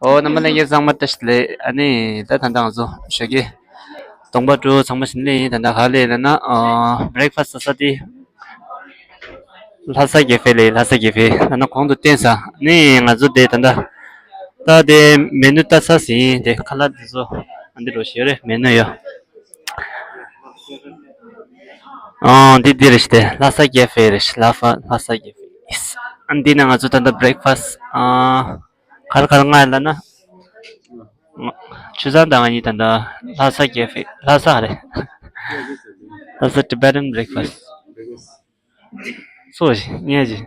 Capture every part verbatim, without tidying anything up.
ཨོ་རྣམ་པ་ལྷན་རྒྱས་ཚང་མ་བཀྲ་ཤིས་བདེ་ལེགས། ཨ་ནི་ད་ད་ལྟ་ང་ཚོ་ཞོགས་ཀས་གདོང་པ་བཀྲུས། ཚང་མ་ཞིམ་ལེ་ཡིན། ད་ལྟ་ག་ལེ་ལབ་ན་ཨ་བྷི་རེག་ཕ་སི་ཟ་ས་དེ་ལྷ་ས་ཀེ་ཧྥེ་ལེ། ལྷ་ས་ཀེ་ཧྥེ་ད་ནི་གོང་དུ་བསྟན་ས། ཨ་ནི་ང་ཚོ་དེ་ད་ལྟ་ད་དེ་མེ་ནུ་ལྟ་ས་ཟིན་དེ་ཁ་ལག་དེ་ཚོ་ཨ་འདི་རུ་ཞིག་ཡོད་རེད། མེ་ནུ་ཡོད། ཨ་འདི་འདི་རེད་ཤི། དེ་ལྷ་ས་ཀེ་ཧྥེ་རེད་ཤི། ལྷ་ས་ལྷ་ས་ཀེ་ཧྥེ། ཨ་འདི་ན་ང་ཚོ་ད་ལྟ་བྷི་རེག་ཕ་སི་ཨ་ག་རེ་ག་རེ་མངགས་ཡོད་ལབ་ན། ཆུ་བཟང་དང་ང་གཉིས་ད་ལྟ་ལྷ་ས་ཀེ་ཧྥེ། ལྷ་ས་རེད། ལྷ་ས་Tibetan breakfast། སོ་ཞིག་ངས་ཅི།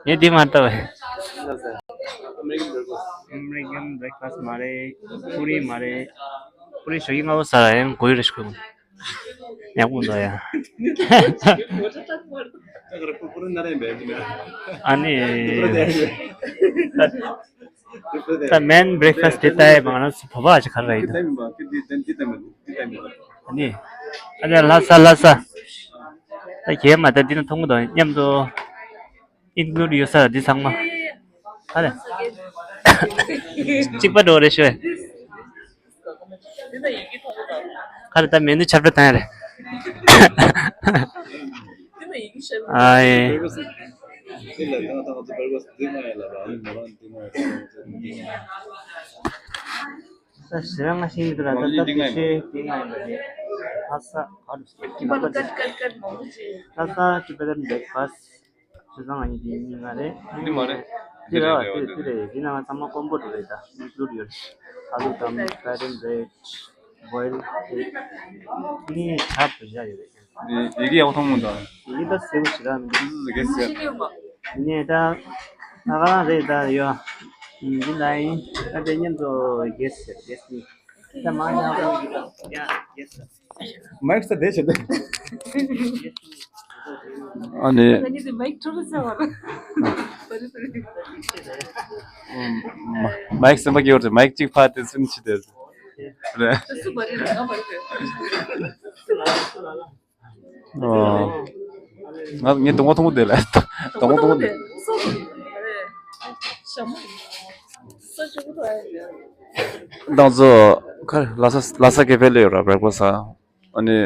ངས་འདི་མ་ལྟ་བས། American breakfast མ་རེད། པུ་རི་མ་རེད། པུ་རི་ཞོགས་ཀས་སྔ་པོ་ཟ་ར་ཡང་གོ་ཡི་རེད་ཤི། ཡག་པོ་འདུག་ཡ། ཨ་ནི། ད་main breakfast དེ་ལྟ་ཡས་མ་ང་རང་ཚོ་བོད་པ་ཅིག་ག་རེ་ཡིན་ད། ཨ་ནི། ཨ་ནི་ལྷ་ས་ལྷ་ས། ད་གས་མ་ད་འདི་ན་མཐོང་གི་འདུག་མཉམ་དུ་include ཡོད་ས་འདི་ཚང་མ། ཨ་ནི། གཅིག་པ་འགྲོ་རེད་ཤོད། ཁ་རེ་ད་མེ་ནུ་ཆབ་ཏྲ་ཐང་རེད། ཨ་ཡེ། ད་ཞེ་ང་ཤིང་འདི་ལ་ད་ད་དེ་ཤེས་དེ་ང་ཡིན་པ་རེད། ལྷ་ས་ག་རུ་སྐད་ཀྱི་ལག་པ་རེད། ལྷ་ས་Tibetan breakfast། ཆུ་ཚང་ཨ་ནི་དེ་གཉིས་ང་རེད། འདི་མ་རེད། འདི་རེད་བ། འདི་རེད། འདི་ནང་ཚང་མ་ཀོམ་པོ་འདྲ་རེད། ད་include ཡོད། ཨ་ལུ་དང་fried and veg boil egg ནི་ཆབ་བཞག་ཡོད་རེད། འདི་ཡི་གེ་ཡག་པོ་མཐོང་མི་འདུག་ཡི་གེ་ད་གསལ་པོ་ཞེ་དྲག་མི་འདུག This is a guess, yeah. ནི་ད་ད་ག་རང་རེད་ད་ཡོད། འདི་ལ་ཡིན་ད་དེ་མཉམ་དུ་guess ཡོད། Guess ནི་ད་མ་ཉག་པོ་ཡ་guess། མའིག་ས་དེ་བྱེད་དེ། ཨ་ནི། ང་གཉིས་དེ་མའིག་འཕྲོ་རུ་ཟེར་བ་རེད། མ་མའིག་སེམས་པ་སྐྱེ་བར་མའིག་གཅིག་ཕར་དེ་སུན་ཆི་དེ་རེད། ཨོ། ང་ངས་དུང་བ་ཐུང་བོ་དེ་ལ་དུང་བ་ཐུང་བོ་དེ། ད་ང་ཚོ་ཁ་ལྷ་ས་ལྷ་ས་ཀེ་ཧྥེ་ལ་ཡོད་ར་བྷེག་ཕ་སི་ཟ། ཨ་ནི།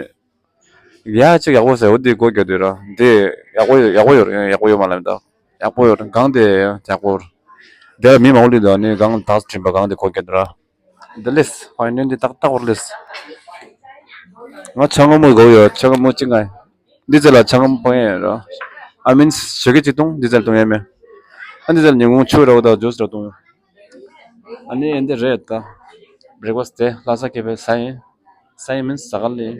ཡ་གཅིག་ཡག་པོ་ཟེར་འོ་འདི་སྒོ་རྒྱག་དུས་ར་འདི་ཡག་པོ་ཡོད་ཡག་པོ་ཡོད་ཡག་པོ་ཡོད་མ་ལབ་ད། ཡག་པོ་ཡོད་གང་དེ་ཡག་པོ་རེད། དེ་ལ་མི་མང་པོ་སླེབས་འདུག་ཨ་ནི་གང་དག་དྲན་པ་གང་དེ་སྒོ་རྒྱག་དུས་ར། འདི་ལེས་ཧོ་ཡིན་འདི་ཏག་ཏག་བོར་ལེས། ང་ཆང་སྔོན་མོ་དགོས་ཡོད། ཆང་སྔོན་མོ་གཅིག་ང་། འདི་ཚོ་ལ་ཆང་སྔོན་མོ་ཕོ་ཡས་ར། ཨ་མིན་ཞོགས་ཀས་གཅིག་བཏུང་འདི་ཚོ་ལ་བཏུང་ཡས་མེད། ཨ་འདི་ཚོ་ལ་ཉིན་གུང་ཆུ་ར་བོ་དང་ཇུས་ར་བཏུང་ཡོད། ཨ་ནི་ཨེ་འདི་རེད་ད། བྷེག་ཕ་སི་དེ་ལྷ་ས་ཀེ་ཧྥེ་ཟ་ཡིན། ཟ་ཡིན་མིན་ཟ་ག་ལེ་ཡིན།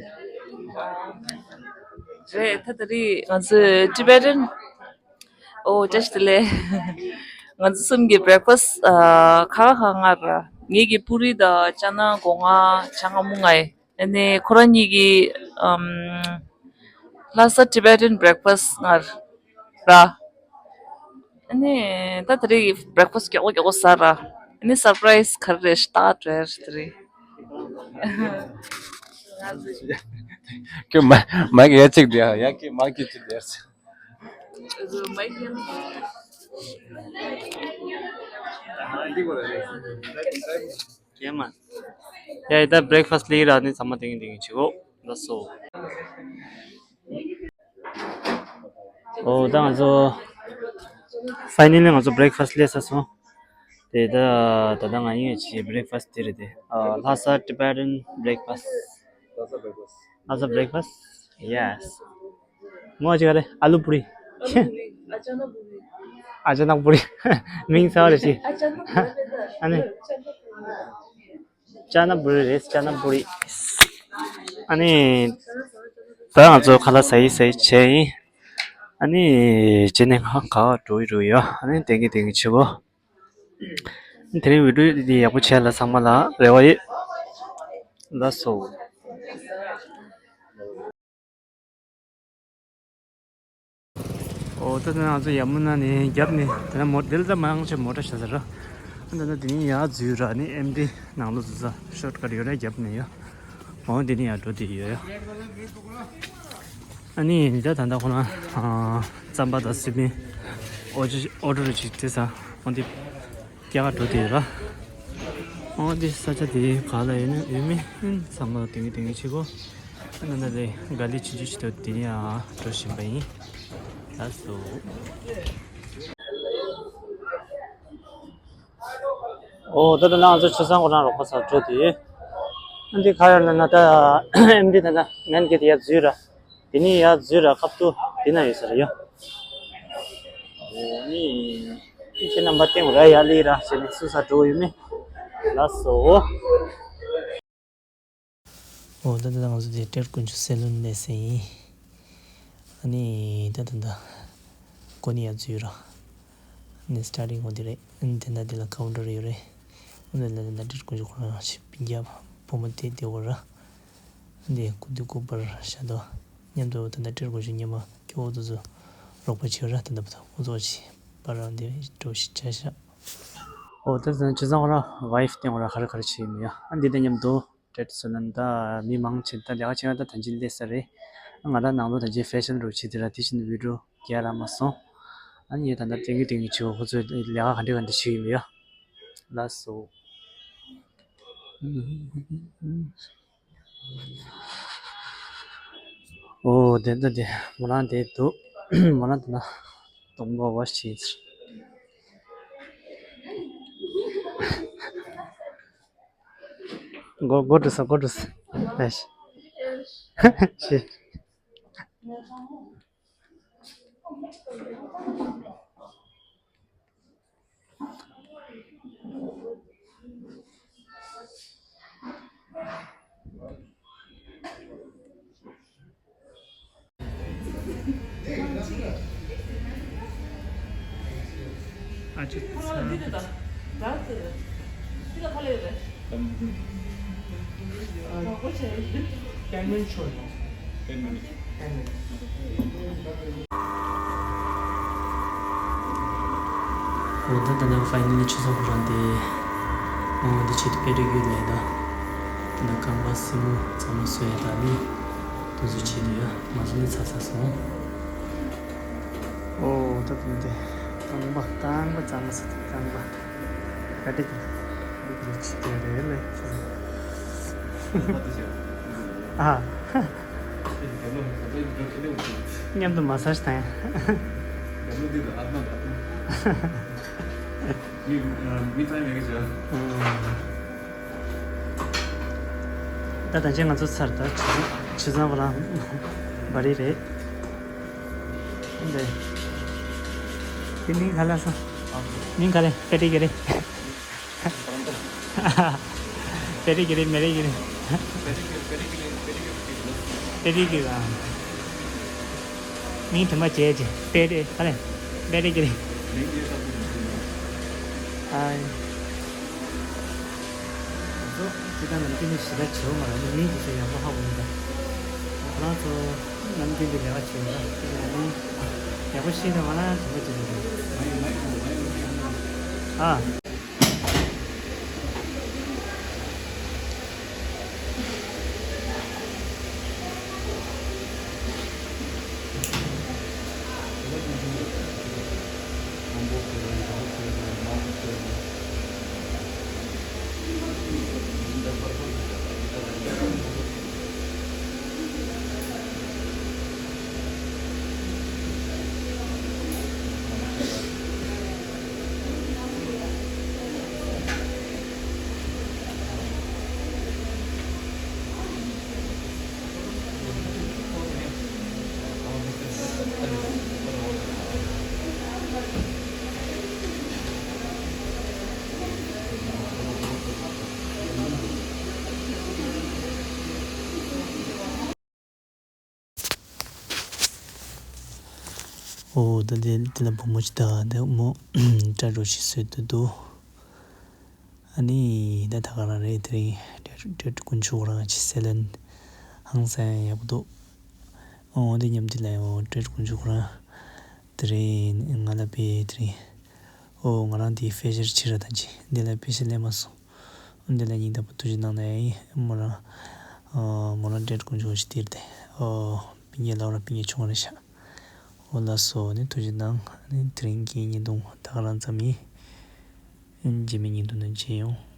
རེད་ད་ད་རེད་ང་ཚོའི་ཊི་བེ་ཊན། ཨོ་བཀྲ་ཤིས་བདེ་ལེགས། ང་ཚོ་གསུམ་གྱི་བྷེག་ཕ་སི་ཨ་ཁ་ཁ་ང་ར། ངེད་ཀྱི་པུ་རི་དང་ཅ་ན་སྒོ་ང་ཆང་སྔ་མོ་ང་ཡིན། ཨ་ནི་ཁོ་རང་གཉིས་ཀྱི་ཨམ་ལྷ་ས་ཊི་བེ་ཊན་བྷེག་ཕ་སི་ང་ར། ཨ་ནི་ད་དེ་རིང་བྷེག་ཕ་སི་མགྱོགས་པོ་མགྱོགས་པོ་ཟ་ར། ཨ་ནི་སར་པ་རའི་སི་ག་རེ་རེད་ཤི་ད་བྲེར་དེ་རིང་། ཁྱོད་མ་མ་གི་ཡ་གཅིག་འདྲ་ཡ་གི་མ་གི་གཅིག་འདྲ། ཀྱེ་མ། ཡ་ཡི་ད་བྷེག་ཕ་སི་ལི་ར་ནི་ཚང་མ་ཏིང་ཏིང་ཆི་གོ་ལ་སོ། ཨོ་ད་ང་ཚོ་ཕའི་ནལ་ལི་ང་ཚོ་བྷེག་ཕ་སི་ལས་ས་སོང་། དེ་ད་ད་ད་ང་ཡིན་ཅི་བྷེག་ཕ་སི་དེ་རེད་དེ། ལྷ་ས་ཊི་བེ་ཊན་བྷེག་ཕ་སི། ལྷ་ས་བྷེག་ཕ་སི། ཡེ་སི། ངོ་ཅི་ག་རེ་ཨ་ལུ་པུ་རི། ཨ་ཅ་ན་པུ་རི། མིང་ཚ་བ་རེ་ཞིག་ཨ་ནི། ཅ་ན་པུ་རི་རེད། ཅ་ན་པུ་རི། ཨ་ནི། ད་ང་ཚོ་ཁ་ལག་ཟ་ཡི་ཟ་ཡི་བྱས་ཡིན། ཨ་ནི། རྗེས་ནས་ང་ག་བ་འགྲོ་ཡི་འགྲོ་ཡོད། ཨ་ནི་དེང་གི་དེང་གི་ཆུ་བོ། དེ་རིང་བི་ཌིའོ་འདི་ཡག་པོ་བྱས་ལ་ཚང་མ་ལ་རེ་བ་ཡོད། ལགས་སོ། ཨོ་ད་ད་ང་ཚོ་ཡ་མུ་ན་ནས་རྒྱབ་ནས་དེ་ན་མོ་དེ་ལ་ད་མང་ཆེ་མོ་ཊ་བཞག་ས་ར། ཨ་ད་ན་དེ་ནས་ཡར་འཛུལ་ར་ནི་ཨེམ་ཌི་ནང་ལོགས་འཛུལ་ས་ཤོཊ་ཀཊ་ཡོད་ར་རྒྱབ་ནས་ཡ། འོ་དེ་ནས་ཡར་འགྲོ་དེ་ཡོད་ཡ། ཨ་ནི་ད་ད་ད་ཁོ་ན་རྩམ་པ་དང་སི་པན་ཨོ་ཅི་ཨོ་ཌར་ཅིག་དེ་ས་འོ་དེ། སྐྱ་ཀ་འགྲོ་དེ་ར། ཨོ་དེ་ས་ཆ་དེ་ག་ལ་ཡོད་ན་ཡོད་མེད་ཚང་མ་དེང་གི་དེང་གི་ཆེ་གོ། ཨ་ན་ན་ལེ་ག་ལེ་ཆུ་ཆུ་ཆུ་དོ་དེ་ནི་ཨ་འགྲོ་བཞིན་པ་ཡིན། ལགས་སོ། ཨོ་ད་ད་ང་ཚོ་ཆུ་ཚང་ཁོ་རང་རོགས་པ་ས་འགྲོ་དེ། ཨ་འདི་ག་ཡོད་ན་ན་ད་ཨེམ་འདི་ད་ན་མན་གི་དེ་ཡ་འཛུལ་ར། དེ་ནི་ཡ་འཛུལ་ར་ཁབ་ཏུ་དེ་ན་ཡོད་ས་ར་ཡོ། ཨོ་ནི་ཁྱེད་རྣམ་པ་སྟེང་ར་ཡ་ལི་ར་ཟེར་ནས་སུ་ས་འགྲོ་ཡོད་མེད། ལགས་སོ། ཨོ་ད་ད་ང་ཚོ་དེ་ཏྲེར་དཀོན་མཆོག་སེ་ལུན་ལས་སེ་ཡིན། ཨ་ནི་ད་ད་ད་ཀོ་ནི་ཡ་འཛུལ་ར། ནི་སི་ཊར་ཊིང་འོ་དེ་རེད། ཨ་ནི་དེ་ན་དེ་ལ་ཀའུན་ཊར་ཡོད་རེད། ཨ་ནི་ལ་དེ་ན་ཏྲེར་དཀོན་མཆོག་ཁོ་རང་ཞིག་པིན་རྒྱབ་བུ་མོ་དེ་དེ་འོ་ར། འདི་སྐུ་དུས་སྐུ་པར་ཤ་དོ། མཉམ་དུ་ད་ལྟ་སྤྲེལ་སྒོ་ཞིག་ཉི་མ་སྐྱོ་བོ་དུ་ཚོ་རོགས་པ་བྱེད་ར་ད་ལྟ་བུ་དུ་ཨུ་ཚོགས་ཀྱི་པར་ར་འདི་འགྲོ་ཞིག་བྱ་ཤག་ཨོ་ད་ཚང་ཆུ་ཚང་ར་ཝའི་ཕི་སྟེང་ར་ག་རེ་ག་རེ་བྱེད་ཡིན་མི་ཡ། ཨ་འདི་དང་མཉམ་དུ་ཏྲེད་སོ་ན་ད་མི་མང་ཆེ་ད་ལས་ཀ་བྱེད་ཡ་ད་ད་ཅི་སླེབས་ས་རེད། ང་ར་ནང་ལོ་ད་ཅི་ཧྥེ་ཤན་རུ་བྱེད་དེ་ར་དེ་བཞིན་བི་ཌིའོ་རྒྱག་ར་མ་སོང་། ཨ་ནི་ད་ད་ཏེང་གི་ཏེང་གི་བྱེད་ཨུ་ཚོས་ལས་ཀ་ག་འདྲ་ག་འདྲ་བྱེད་ཡིན་མི་ཡ། ལགས་སོ། ཨོ་དེ་འདྲ་དེ་མོ་རང་དེ་འདུག་མོ་རང་དེ་ན་གདོང་པ་བ་ཞིག་གོ་གོ་འགྲོ་ས་གོ་འགྲོ་ས་ལས་ཤི། འོ་ད་ད་ནང་ཕའི་ནལ་ལི་ཆུ་ཚོད་ཁོ་རང་དེ། འོ་འདི་ཆེད་དུ་པེ་ཌི་ཀིའུར་ལས་ད། ད་ནང་རྐང་པ་སེན་མོ་གཙང་མ་བཟོ་ཡ་ད་ནི། དུས་ཚོད་ཆེད་དུ་ཡ་མ་བཟོ་ནི་ཚ་ཚ་སོང་། འོ་ད་དུང་དེ་རྐང་པ་རྐང་པ་གཙང་མ་ཟེར་ཏེ་རྐང་པ་ག་དེ་གི་ལུག་ལུག་ཅི་དེ་རེད་ལེ། ཨ། མཉམ་དུ་མ་སཱ་ཇི་བཏང་ཡ། ད་ད་ཅི་ང་ཚོ་ཚར་ད་ཆུ་ཚང་པ་ལ་བ་རི་རེད། འདི། དེ་མིང་ག་ལ་སོང་། མིང་ག་ལ་པེ་ཏི་གི་རེད། པེ་རི་གི་རེད་མེ་རི་གི་རེད། པེ་རི་གི་ར། མིང་དེ་མ་བྱས་ཅི་པེ་རི་ག་ལ་པེ་རི་གི་རེད། ཨ། ང་ཚོ་སྤྱི་བཏང་ནམ་རྒྱུན་ནས་ཞེ་དྲག་བྱེད་འོ་མ་རེད་མིང་དེ་ཚོ་ཡག་པོ་ཧ་གོ་མི་འདུག་ཁོ་རང་ཚོ་ནམ་རྒྱུན་དུ་ལས་ཀ་བྱེད་འོ་ར་དེ་ལ་མིང་ཡག་པོ་ཤེས་ན་ང་རང་དྲན་པ་བྱེད་འདུག་ཨ། ཨོ་ད་དེ་དེ་ལ་བུ་མོ་ཅིག་ད་དེ་མོ་སྐྲ་རོ་ཞིག་བཟོས་ཏེ་འདུག་ཨ་ནི་ད་ད་ག་རང་རེད། དེ་རིང་ཏྲེ་ཏྲེ་དཀོན་མཆོག་རང་ཅིག་སེ་ལན་ཧང་སང་ཡག་པོ་འདུག་ཨོ་དེ་མཉམ་དེ་ལ་ཡང་ཏྲེ་དཀོན་མཆོག་རང་དེ་རིང་ང་ལ་དཔེ་དེ་རིང་ཨོ་ང་རང་དེ་ཕེ་ཤར་ཕྱིར་ར་ཐང་ཅིག་འདི་ལ་ཕེ་ཤར་ལས་མ་སོང་། འདི་ལ་སྙིང་ཐག་པ་ཐུགས་རྗེ་གནང་ནས་ཡིན་མོ་རང་། མོ་རང་ཏྲེ་དཀོན་མཆོག་ཅིག་སྟེར་ཏེ་ཨོ་པིན་གྱི་ལའོ་ར་པིན་གྱི་ཆུང་རེ་ཤག་ཨོ་ལགས་སོ་ནི་ཐུགས་རྗེ་གནང་ནི་དེ་རིང་གི་ཉིན་ཐུང་ད་ག་རང་ཙམ་ཡིན། རྗེས་མའི་ཉིན་དུ་ནི་མཇལ་ཡོང་།